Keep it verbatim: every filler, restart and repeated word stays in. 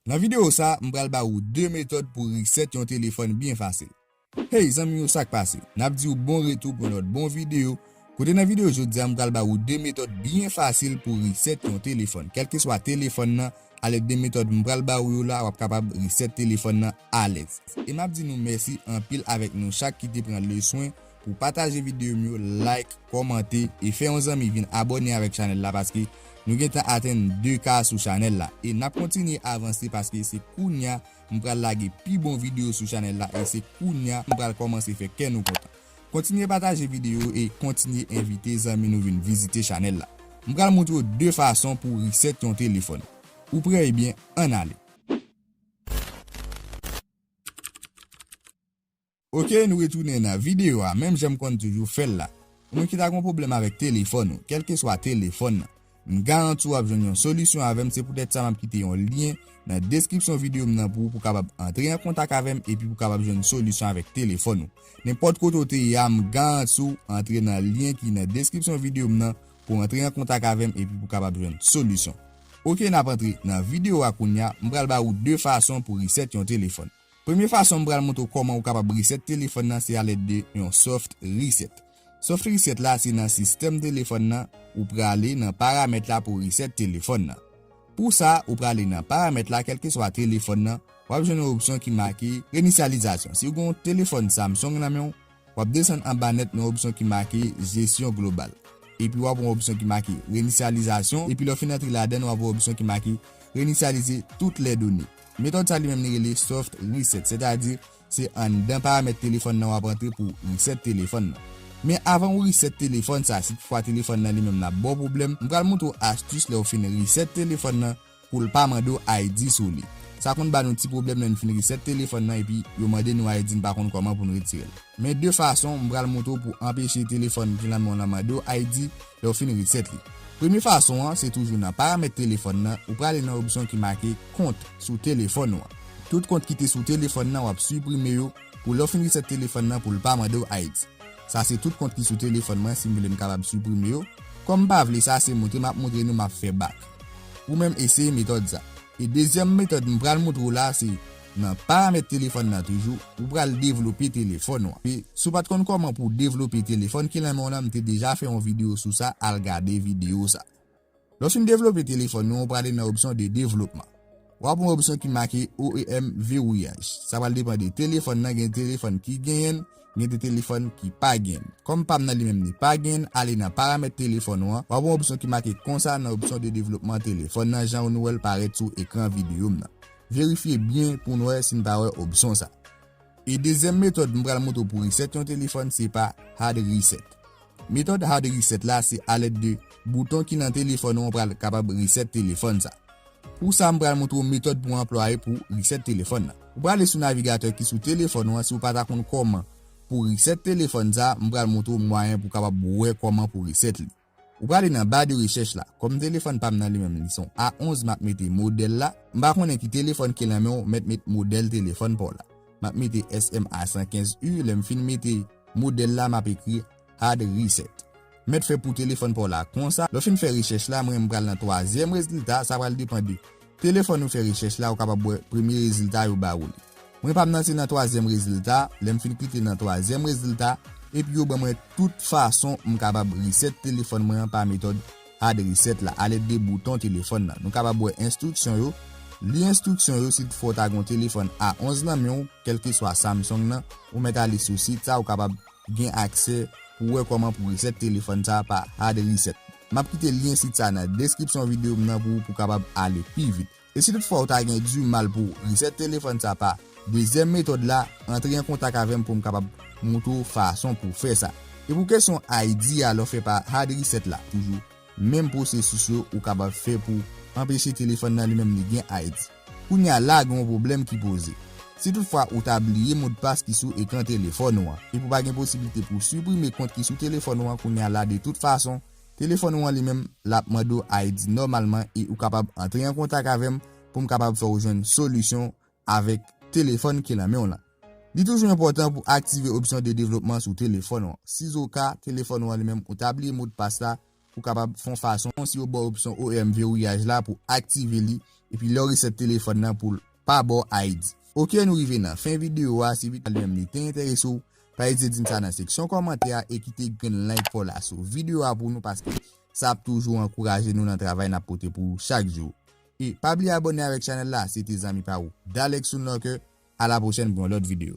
Nan videyo sa, m pral ba ou de metòd pou reset yon telefòn byen fasil. Hey zanmi yo, sa k pase? N ap di w bon retou pou yon lòt bon videyo. Kote nan videyo jodi a, m pral ba ou de metòd byen fasil pou reset yon telefòn. Kèlkeswa telefòn nan, alèd de metòd m pral ba ou yo la, w ap kapab reset telefòn nan alèz. E m ap di nou mèsi anpil avèk nou chak ki te pran leswen pou pataje videyo m yo, like, kòmante e fè yon zanmi vin abòne avèk chanèl la, paske nou gentan atenn de K sou chanèl la. E n ap kontinye avanse paske se kounya m pral lage pi bon videyo sou chanèl la e se kounya m pral kòmanse fè kè nou kontan. Kontinye pataje videyo e kontinye envite zanmi nou vin vizite chanèl la. M pral montre w de fason pou reset yon telefòn. Ou prè? Ebyen, ann ale. Oke, nou retounen nan videyo a, menm jan m konn toujou fè l la. Ou menm ki ta gen yon pwoblèm avèk telefòn ou, kèlkeswa telefòn nan, m garanti w ap jwenn yon solisyon avè m, se poutèt sa m ap kite yon lyen nan deskripsyon videyo m nan pou ou, pou w kapab antre an kontak avè m epi pou w kapab jwenn solisyon avèk telefòn ou. Nenpòt kote w te ye a, m garanti w antre nan lyen ki nan deskripsyon videyo m nan pou w antre an kontak avè m epi pou w kapab jwenn solisyon. Oke, n ap antre nan videyo a kounya, m pral ba ou de fason pou reset yon telefòn. Premye fason m pral montre w kòman ou kapab reset telefòn nan, se alèd de yon soft reset. Soft reset la, se nan sistèm telefòn nan, ou prale nan paramèt la pou reset telefòn nan. Pou sa, ou prale nan paramèt la, kèlkeswa telefòn nan, w ap jwenn yon opsyon ki make renisyalizasyon. Si w gen yon telefòn Samsung nan men w, w ap desann anba nèt nan opsyon ki make jesyon global. Epi w ap wè yon opsyon ki make renisyalizasyon, epi lè w fin antre ladan l, w ap wè yon opsyon ki make renisyalize tout lè done. Metòd sa li menm li rele soft reset, sètadi se anndan paramèt telefòn nan w ap antre pou w reset telefòn nan. Men avan w reset telefòn sa, si toutfwa telefòn nan li menm l ap ba w pwoblèm, m pral montre w astis lè w fin reset telefòn nan pou l pa mande w I D sou li. Sa konn ba nou ti pwoblèm lè n fin reset telefòn nan epi yo mande nou I D, n pa konn kòman pou n retire l. Men de fason m pral montre w pou anpeche telefòn ki nan men w lan mande w I D lè w fin reset li. Premye fason an, se toujou nan paramèt telefòn nan, ou prale nan opsyon ki make kont sou telefòn ou an. Tout kont ki te sou telefòn nan, w ap siprime yo pou lè w fin reset telefòn nan pou l pa mande w I D. Sa se tout kont ki sou telefòn mwen, si m vle m kapab siprime yo. Kòm m pa vle sa, se montre m ap montre nou m ap fè bak. Ou menm eseye metòd sa. E dezyèm metòd m pral montre w la, se nan paramèt telefòn nan toujou, ou pral devlope telefòn ou an. E si w pa t konn kòman pou w devlope telefòn ki nan men w lan, m te deja fè yon videyo sou sa, al gade videyo sa. Lè w fin devlope telefòn ou an, ou prale nan opsyon de devlopman. W ap wè yon opsyon ki make O E M verrouillage. Sa pral depann de telefòn nan, gen telefòn ki genyen l, gen de telefòn ki pa genyen l. Kòm pa m nan li menm li pa genyen l, ale nan paramèt telefòn ou an, w ap wè yon opsyon ki make konsa nan opsyon de devlopman telefòn nan, jan nou wè l parèt sou ekran videyo m nan. Verifye byen pou n wè si n pa wè opsyon sa. E dezyèm metòd m pral montre w pou reset yon telefòn, se pa hard reset. Metòd hard reset la, se alèd de bouton ki nan telefòn ou an pral kapab reset telefòn sa. Pou sa, m pral montre w metòd pou w anplwaye pou reset telefòn nan. Ou prale sou navigatè ki sou telefòn ou an, si w pa ta konn kòman pou reset telefòn sa, m pral montre w mwayen pou w kapab wè kòman pou reset li. Ou prale nan ba de rechèch la. Kòm telefòn pa m nan li menm li se yon A onz, m ap mete modèl la. M pa konnen ki telefòn ki nan men w, mèt met modèl telefòn pa w la. M ap mete S M A san kenz U, lè m fin mete modèl la, m ap ekri hard reset. Mèt fè pou telefòn pa w la konsa. Lè w fin fè rechèch la, mwen m pral nan twazyèm rezilta, sa pral depann de telefòn ou fè rechèch la, ou kapab wè premye rezilta yo ba ou li. Mwen pa m nan se nan twazyèm rezilta, lè m fin klike nan twazyèm rezilta, epi yo ban mwen tout fason m kapab reset telefòn mwen an pa metòd hard reset la, alèd de bouton telefòn nan. Nou kapab wè enstriksyon yo, li enstriksyon yo, si toutfwa w ta gen yon telefòn A onz nan men w, kèlkeswa Samsung nan, ou mèt ale sou sit sa, ou kapab gen aksè pou wè kòman pou reset telefòn sa pa hard reset. M ap kite lyen sit sa nan deskripsyon videyo m nan pou ou, pou w kapab ale pi vit. E si toutfwa ou ta gen di mal pou reset telefòn sa pa dezyèm metòd la, antre an kontak avè m pou m kapab montre w fason pou w fè sa. E pou kesyon I D a, lè w fè pa hard reset la, toujou menm pwosesis yo ou kapab fè pou anpeche telefòn nan li menm li gen I D. Kounya la gen yon pwoblèm ki poze. Si toutfwa ou ta bliye modpas ki sou ekran telefòn ou an, epi w pa gen posiblite pou w siprime kont ki sou telefòn ou an kounya la, de tout fason, telefòn ou an li menm, l ap mande w I D nòmalman e ou kapab antre an kontak avè m pou m kapab fè w jwenn solisyon avèk telefòn ki nan men w lan. Li toujou enpòtan pou aktive opsyon de devlopman sou telefòn ou an. Sizoka telefòn ou an li menm ou ta bliye modpas la, pou w kapab fè yon fason, si yo ba w opsyon O E M verrouillage la pou aktive li, epi lè w resèt telefòn nan pou l pa ba w I D. Oke, nou rive nan fen videyo a. Si videyo a li menm li te enterese w, pa ezite di m sa nan seksyon kòmantè a e kite grenn like pa w la sou videyo a pou nou, paske sa ap toujou ankouraje nou nan travay n ap pote pou ou chak jou. E pa bliye abòne avèk chanèl la. Se te zanmi pa ou, Dalex Soundlocker. A la pwochèn pou yon lòt videyo.